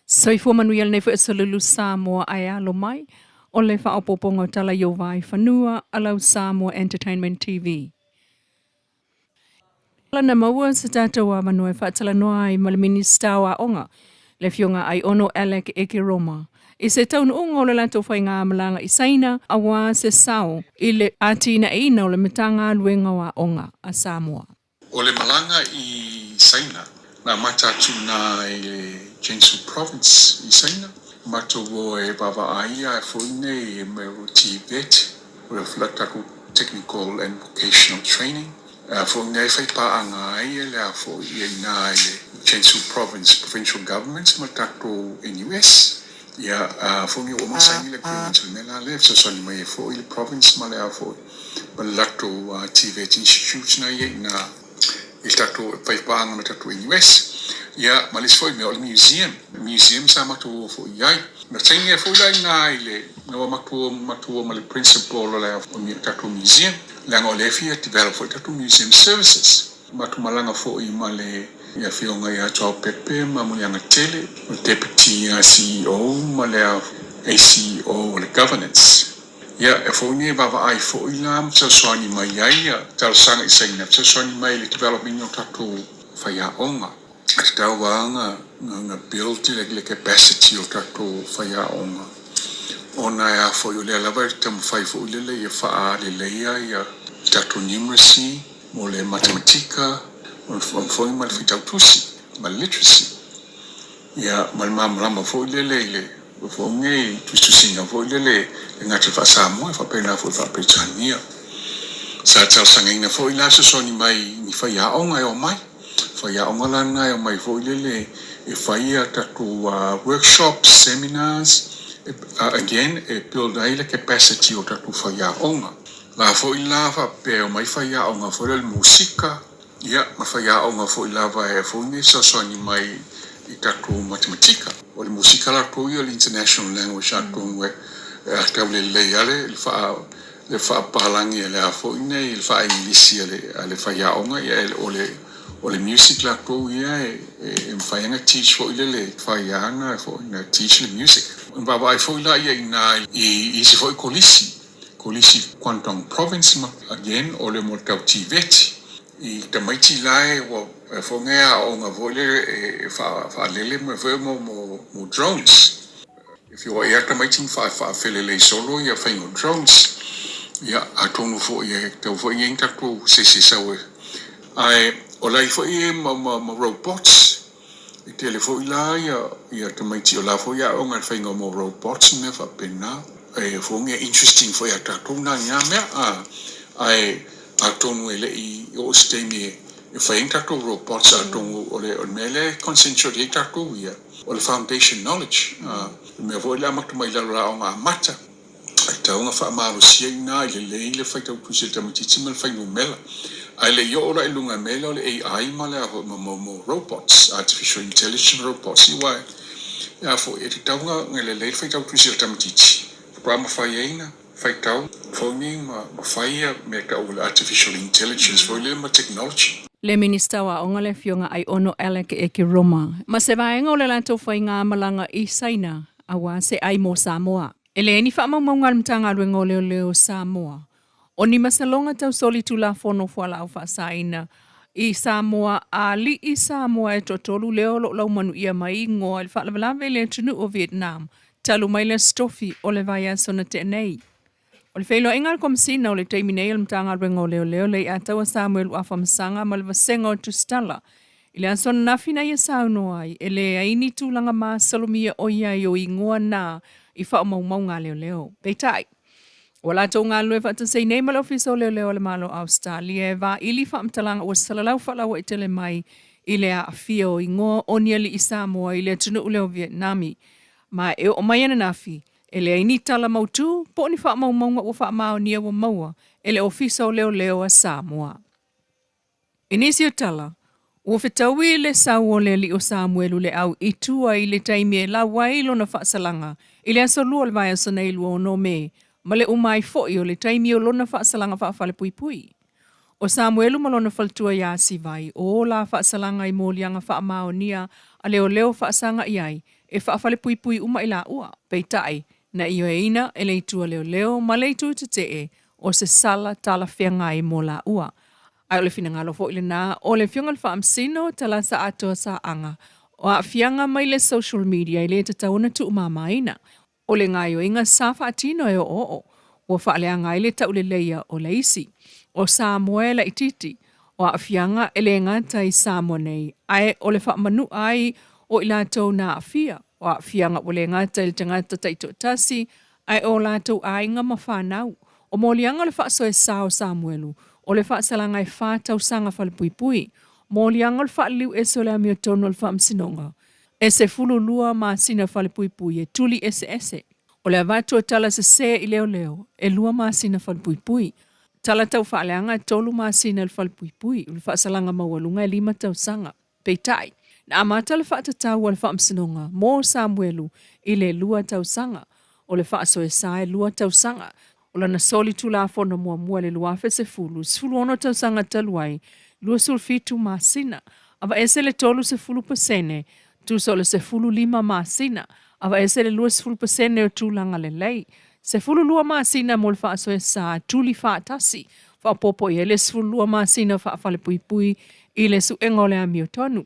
Soifua manuia lenei foi aso lulu Samoa ae alo mai o le faaopoopoga o tala i ou vaaifanua a lau Samoa Entertainment TV. Lana maua se tatou avanoa e faatalanoa ai ma le Minisita o Aoga, le Afioga Aiono Alec Ekeroma, i se taunuuga o le latou faigamalaga i Saina aua se sao i le atinaeina o le Matagaluega o Aoga a Samoa. O le malaga i Saina, na amata atu na i le Jiangsu Province i Saina, matou o e vaavaai a foi nei mea o TVET, o le tatou Technical and Vocational Training, a foi nei fai paaga ai le a foi i ina i le Jiangsu Province Provincial Government ma tatou NUS. Ia, a foi nei ua masaini le agreement le mea la lea, fesoasoani mai ai foi le province ma le a foi ma le latou TVET Institute na ia ina i le tatou fai paaga ma tatou NUS. Ia, ma le isi foi mea o le museum. Museum sa matou o foi i ai. Na saini ai foi la ina i le na ua matou o ma le principal o le tatou museum, leaga o lea e fia develop foi tatou museum services. Matou malaga foi ma le afioga ia Joao Pepe ma Muliaga Tele, o le deputy CEO ma le ACEO o le governance. Ia, e foi nei vaavaai foi la ma fesoasoani mai ai ia talosaga i Saina, fesoasoani mai i le developing o tatou faiaoga. E tatau lava ona build le capacity o tatou faiaoga, ona e a foi o lea lava e taumafai foi lele ia faaleleia ia tatou numeracy mo le matematika, o le foi ma le faitautusi ma le literacy. Ia, ma le malamalama foi lele i le foi nei tusitusiga foi lele le gata faa-Samoa e faapena foi faa-Peretania. Sa talosagaina foi la fesoasoani mai ni faiaoga e omai. Faiaoga la na e omai foi lele e fai ia tatou workshops, seminars, again e build ai le capacity o tatou faiaoga. La foi la faapea e omai faiaoga foi lele musika, ia, ma faiaoga foi lava e foi nei fesoasoani mai i tatou matematika. O le musika latou ia o le international language atonu e tau lelei lava le faapapalagi a le a foi nei le faa-Igilisi a le faiaoga, ia o le music latou ia e mafai ona teach foi lele faiaga foi na teach le music. Vaavaai foi la ia ina i isi foi kolisi Guangdong Province ma again o le mo tau TVET i tamaiti la e ua foi ngai aoga foi lele e faalele ma foi mo drones. E fia ia tamaiti ma faafelelei solo ia faiga o drones. Ia, atonu foi e tau foi ngai tatou se sau e. Ae o lai foi e ma robots. E tele foi la ia tamaiti o la foi aoga i le faiga mo robots ma mea faapena. E foi ngai interesting foi a tatou na ngā mea. Ae atonu e lei o se taimi e fai ai tatou robots, atonu o le mea lea e concentrate ai tatou ia o le foundation knowledge. Le mea foi le amata mai lalo la aoga amata. E tatau ona faamalosia ina i lelei le faitautusi a le tamaitiiti ma le fuainumera. Ae le i oo la i luga i mea lea o le AI ma le a foi ma robots, artificial intelligence robots, aua e a foi e tatau ona lelei le faitautusi a le tamaitiiti faatoa mafai ai ona faitau foi nei ma fai ia mea tau o le artificial intelligence foi lea ma technology. Le Minista o Aoga le Afioga Aiono Alec Ekeroma ma se vaega o le latou faigamalaga i Saina aua se ai mo Samoa. E leai ni faamaumauga a le Matagaluega o Leoleo o Samoa o ni masaloga tau solitulafono fualaau faasaina i Samoa a alii Samoa e toatolu lea o lo o laumanuia mai igoa i le faalavelave i le atunuu o Vietnam talu mai le Aso Tofi o le vaiaso na tea nei. O le feiloaiga a le Komesina o le taimi nei o le Matagaluega o Leoleo le Leiataua Samuel Afamasaga ma le Vasega o Tusitala i le aso ananafi na ia saunoa ai e leai ni tulaga masalomia o i ai o igoa na i faamaumauga a leoleo. Peitai, ua latou galulue faatasi ai nei ma le Ofisa o Leoleo a le Malo o Ausetalia e vaili faamatalaga ua salalau faalauaitele mai i le aafia o igoa o ni alii Samoa i le atunuu lea o Vietnami. Ma e oo mai ananafi, e leai ni tala mautū po o ni faamaumauga ua faamaonia ua maua e le Ofisa o Leoleo a Samoa. I nisi o tala, ua fetaui le sau o le alii o Samuelu le au i tua i le taimi e lau ai lona faasalaga i le aso 2 o le vaiaso nei 26 Me, ma le uma ai foi o le taimi o lona faasalaga faafalepuipui. O Samuelu ma lona faletua iā Sivai, o la faasalaga i moliaga faamaonia a leoleo faasaga i ai e faafalepuipui uma i laua. Peitai, na ioeina e le itu a leoleo ma le itu tetee o se sala talafeagai mo laua. Ae o le finagalo foi lena o le Afioga i le Faamasino Talasa Atoa Saaga, o aafiaga mai le social media e le tatau ona tuumamaina. O le gaoioiga sa faatino e oooo, ua faaleaga ai le tauleleia o le isi. O Samoa e laitiiti, o aafiaga e le gata i Samoa nei, ae o le faamanu'a ai o i latou na aafia. O aafiaga ua le gata i le tagata taitoatasi, ae o latou aiga ma fanau. O moliaga o le faasoesa o Samuelu, o le faasalaga e 4 tausaga falepuipui. Moliaga o le faaliliu ese o le amiotonu o le faamasinoga, e 12 masina falepuipui e tuli eseese. O le avatu o tala sesē i leoleo, e 2 masina falepuipui. Tala tau faaleaga e 3 masina le falepuipui. O le faasalaga maualuga e 5 tausaga. Peitai, na amata le faatatau a le faamasinoga mo Samuelu i le 2 tausaga. O le faasoesa e 2 tausaga. O lana soli tulafono muamua le 2010, 16 tausaga talu ai, 27 masina. Aveese le 30%, tusa o le 15 masina. Aveese le 20% o tulaga lelei. 12 masina mo le faasoesa tuli faatasi. Faaopoopo i ai le 12 masina faafalepuipui i le suega o le amiotonu.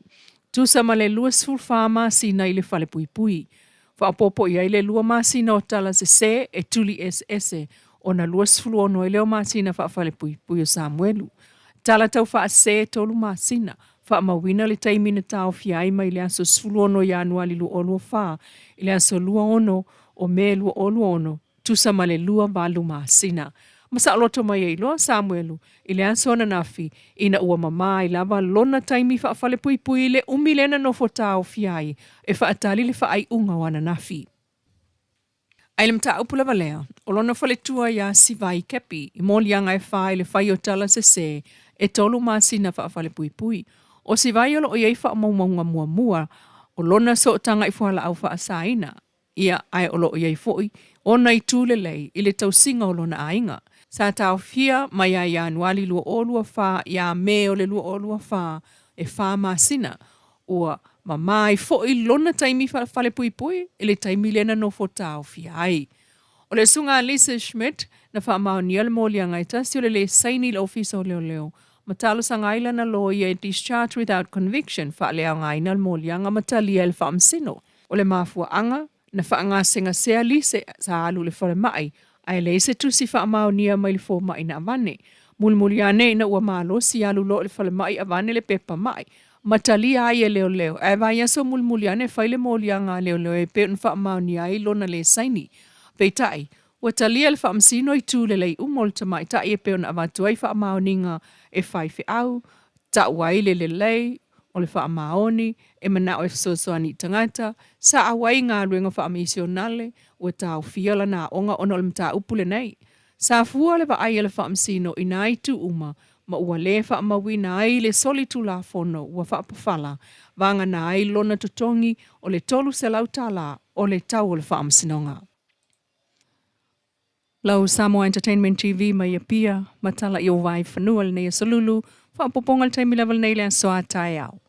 Tusa ma le 24 masina i le falepuipui. Faaopoopo i ai le 2 masina o tala sesē e tuli eseese ona 26 ai lea o masina faafalepuipui o Samuelu. Tala tau faasē 3 masina. Faamauina le taimi na taofia ai mai le aso 16 Ianuari 2024 i le aso 26 o Me 2026, tusa ma le 28 masina. Ma saoloto mai ai loa Samuelu i le aso ananafi ina ua mamā ai lava lona taimi faafalepuipui i le umi lea na nofo taofia ai e faatali le faaiuga o ananafi. Ae le mataupu lava lea, o lona faletua iā Sivai Kepi i moliaga e fa i le fai o tala sesē e 3 masina faafalepuipui. O Sivai o loo i ai faamaumauga muamua o lona sootaga i fualaau faasaina. Ia, ae o loo i ai foi ona itu lelei i le tausiga o lona aiga. Sa taofia mai ia Ianuari 2024 ia Me o le 2024 e 4 masina. Ua mamā ai foi lona taimi faafalepuipui i le taimi lea na nofo taofia ai. O le susuga Lisa Schmidt na faamaonia le moliaga e tasi o le lē saini i le Ofisa o Leoleo ma talosaga ai lana loia e discharge without conviction faaleaogaina le moliaga ma talia e le faamasino. O le mafuaaga na faagasegasea Lise sa alu i le falemai ae leai se tusi faamaonia mai le fomai na avane. Mulimuli ane ina ua malosi alu loa i le falemai avane le pepa mai ma talia ai e leoleo. Ae vaiaso mulimuli ane fai le moliaga a leoleo e pei ona faamaonia ai lona lē saini. Peitai, ua talia le faamasino itu lelei uma o le tamaitai e pei ona avatu ai faamaoniga e faifeau, ta'u ai le lelei o le faamaoni e manao e fesoasoani i tagata, sa auai galuega faamisionale, ua taofia lana aoga ona o le mataupu lenei. Sa fua le vaai a le faamasino i nā itu uma ma ua lē faamauina ai le soli tulafono ua faapafala vagana ai lona totogi o le $300 o le tau o le faamasinoga. Lau Samoa Entertainment TV mai Apia, matala i o vai fanua lenei aso Lulu, faaopoopoga le taimi lava lenei le aso a taeao.